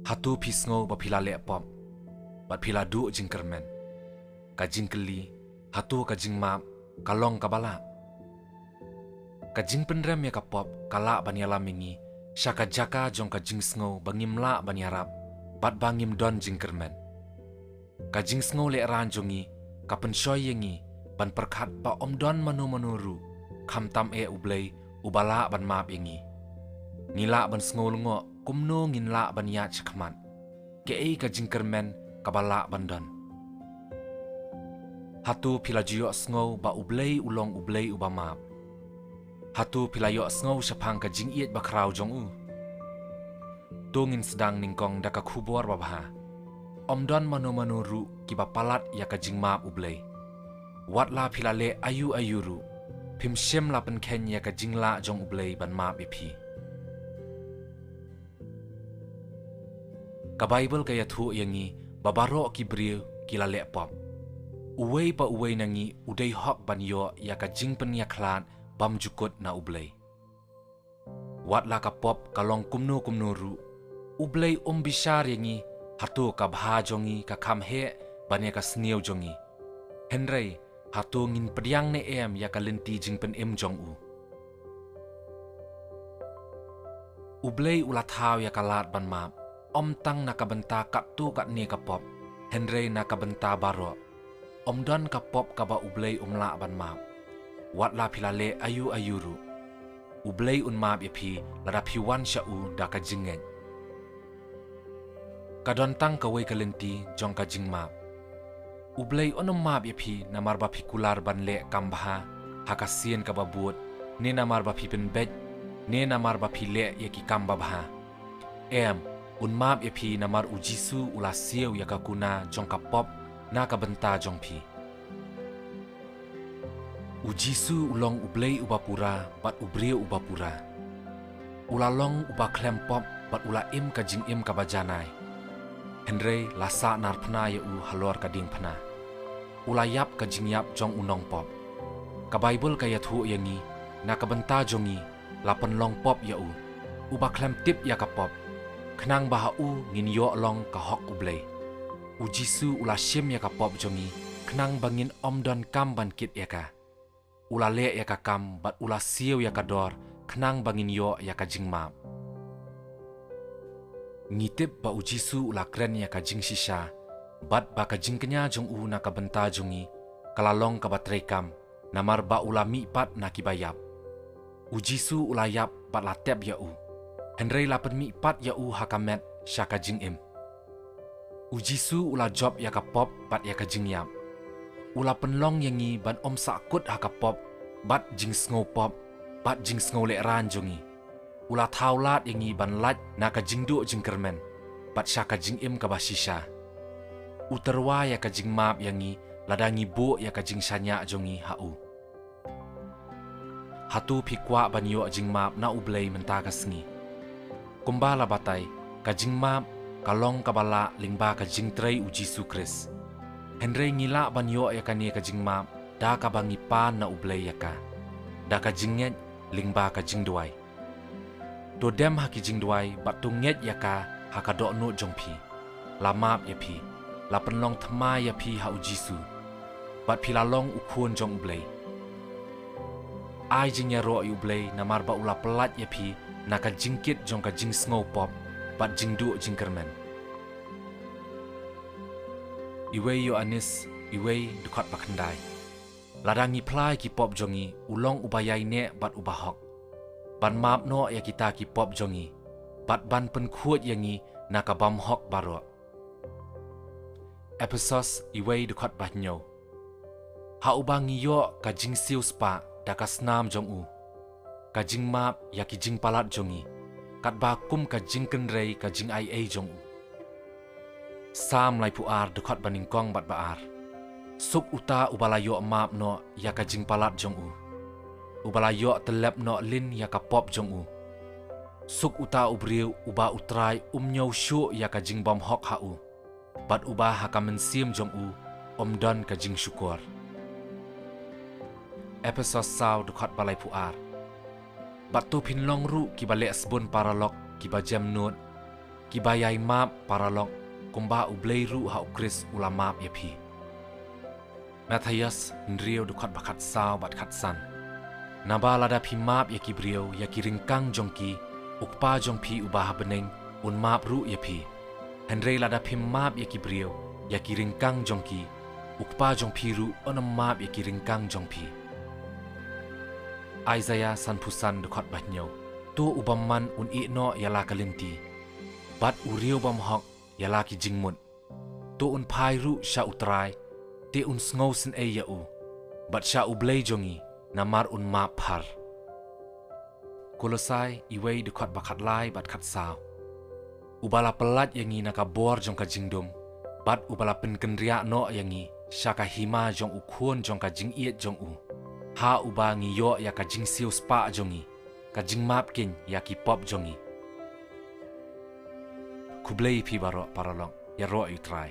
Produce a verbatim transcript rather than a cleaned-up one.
Hato phi sngew ba phi la leh pop bad phi la duh jingkyrmen? Ka jingkylli, hato ka jingmap ka long kaba lah? Ka jingpynrem ïa ka pop ka lah ban ïalam ïa ngi sha ka jaka jong ka jingsngew ba ngim lah ban ïarap bad ba ngim don jingkyrmen. Ka jingsngew lehrain jong ngi ka pynshoi ïa ngi ban pyrkhat ba ym don mano mano ruh, khamtam eh U Blei, uba lah ban map ïa ngi. Ngi lah ban sngew lyngngoh kumno ngin lah ban ïaid shakhmat. Kaei ka jingkyrmen kaba lah ban don? Hato phi la ju ïohsngew ba U Blei u long U Blei uba map? Hato phi la ïohsngew shaphang ka jingïeit bakhraw jong u? To ngin sdang nyngkong da ka khubor babha. Ym don mano mano ruh kiba palat ïa ka jingmap U Blei. Wat la phi la leh aïu aïu ruh, phim shym la pynkheiñ ïa ka jinglah jong U Blei ban map ïa phi. Ka Baibl ka ïathuh ïa ngi ba baroh ki briew ki la leh pop. Uwei pa uwei na ngi u dei hok ban ïoh ïa ka jingpynïakhlad bymjukut na U Blei. Wat la ka pop ka long kumno kumno ruh, U Blei um bishar ïa ngi hato ka bha jong ngi ka kham heh ban ïa ka sniew jong ngi. Hynrei hato ngin pdiang ne em ïa ka lynti jingpynim jong u? U Blei u la thaw ïa ka lad ban map, ym tang na ka bynta katto katne ka pop, hynrei na ka bynta baroh. Ym don ka pop kaba U Blei um lah ban map. Wat la phi la leh aïu aïu ruh, U Blei un map ïa phi lada phi wan sha u da ka jingngeit. Ka don tang kawei ka lynti jong ka jingmap. U Blei un ym map ïa phi namar ba phi kular ban leh kam bha ha ka sien kaba bud, ne namar ba phi pynbeit, ne namar ba phi leh ïa ki kam babha. Em, un map ïa phi namar U Jisu u la siew ïa ka kuna jong ka pop na ka bynta jong phi. U Jisu u long U Blei uba pura bad u briew uba pura. U la long uba khlem pop bad u la im ka jingim kaba janai. Hynrei la sahnarphna ïa u halor ka diengphna. U la ïap ka jingïap jong u nongpop. Ka Baibl ka ïathuh ïa ngi, na ka bynta jong ngi la pynlong pop ïa u, uba khlem tip ïa ka pop, khnang ba ha u ngin ïoh long ka hok U Blei. U Jisu u la shim ïa ka pop jong ngi, khnang ba ngin ym don kam ban kit ïa ka. U la leh ïa ka kam bad u la siew ïa ka dor, khnang ba ngin ïoh ïa ka jingmap. Ngi tip ba U Jisu u la kren ïa ka jingshisha, bad ba ka jingkñia jong u na ka bynta jong ngi ka la long kaba treikam, namar ba u la mihpat na kiba ïap. U Jisu u la ïap bad la tep ïa u, hynrei la pynmihpat ïa u ha ka met sha ka jingim. U Jisu u la jop ïa ka pop bad ïa ka jingïap. U la pynlong ïa ngi ban ym sahkut ha ka pop bad jingsngew pop bad jingsngew lehrain jong ngi. U la thaw lad ïa ngi ban lait na ka jingduh jingkyrmen bad sha ka jingim kaba shisha. U tyrwa ïa ka jingmap ïa ngi lada ngi buh ïa ka jingshaniah jong ngi ha u. Hato phi kwah ban ïoh jingmap na U Blei mynta ka sngi? Kumba la batai, ka jingmap ka long kaba lah lyngba ka jingtrei U Jisu Khrist. Hynrei ngi lah ban ïoh ïa kane ka jingmap da kaba ngi pan na U Blei ïa ka, da ka jingngeit lyngba ka jingduwai. To dem ha ki jingduwai bad to ngeit ïa ka ha ka dohnud jong phi. La map ïa phi, la pynlong thymmai ïa phi ha U Jisu, bad phi la long u khun jong U Blei. Ai jingïaroh ïa U Blei namar ba u la pyllait ïa phi na ka jingkit jong ka jingsngew pop bad jingduh jingkyrmen. Iwei Ïoannis, iwei dkhot ba khyndai. Lada ngi phla ïa ki pop jong ngi, u long uba ïaineh bad uba hok, ban map noh ïa kita ki pop jong ngi, bad ban pynkhuid ïa ngi na ka bymhok baroh. Ephesos iwei dkhot ba hynñiew. Ha uba ngi ïoh ka jingsiewspah da ka snam jong u, ka jingmap ïa ki jingpalat jong ngi, katba kum ka jingkynrei ka jingaiei jong u. Salm laiphew ar dkhot ba nyngkong bad ba ar. Suk uta uba la ïoh map noh ïa ka jingpalat jong u, uba la ïoh tyllep noh lin ïa ka pop jong u. Suk uta u briew uba U Trai um ñiew shuh ïa ka jingbymhok ha u, bad uba ha ka mynsiem jong u um don ka jingshukor. Ephesos saw dkhot ba laiphew ar. Bad to phin long ruh kiba leh sbun paralok kiba jemnud, kiba ïai map paralok, kumba U Blei ruh ha U Khrist u la map ïa phi. Mathaios hynriew dkhot ba khatsaw bad khatsan. Naba lada phi map ïa ki briew ïa ki ryngkang jong ki, U Kpa jong phi uba ha bneng un map ruh ïa phi. Hynrei lada phim map ïa ki briew ïa ki ryngkang jong ki, U Kpa jong phi ruh un ym map ïa ki ryngkang jong phi. Isaiah sanphew san dkhot ba hynñiew. To u bymman un ïeh noh ïa la ka lynti, bad u riew bymhok ïa la ki jingmut. To un phai ruh sha U Trai, te un sngewsynei ïa u, bad sha U Blei jong ngi, namar un map phar. Kolosai iwei dkhot ba khatlai bad khatsaw. Uba la pyllait ïa ngi na ka bor jong ka jingdum, bad uba la pynkynriah noh ïa ngi sha ka hima jong U Khun jong ka jingïeit jong u. Ha uba ngi ïoh ïa ka jingsiewspah jong ngi, ka jingmap khein ïa ki pop jong ngi. Khublei phi baroh paralok, ïaroh ïa U Trai.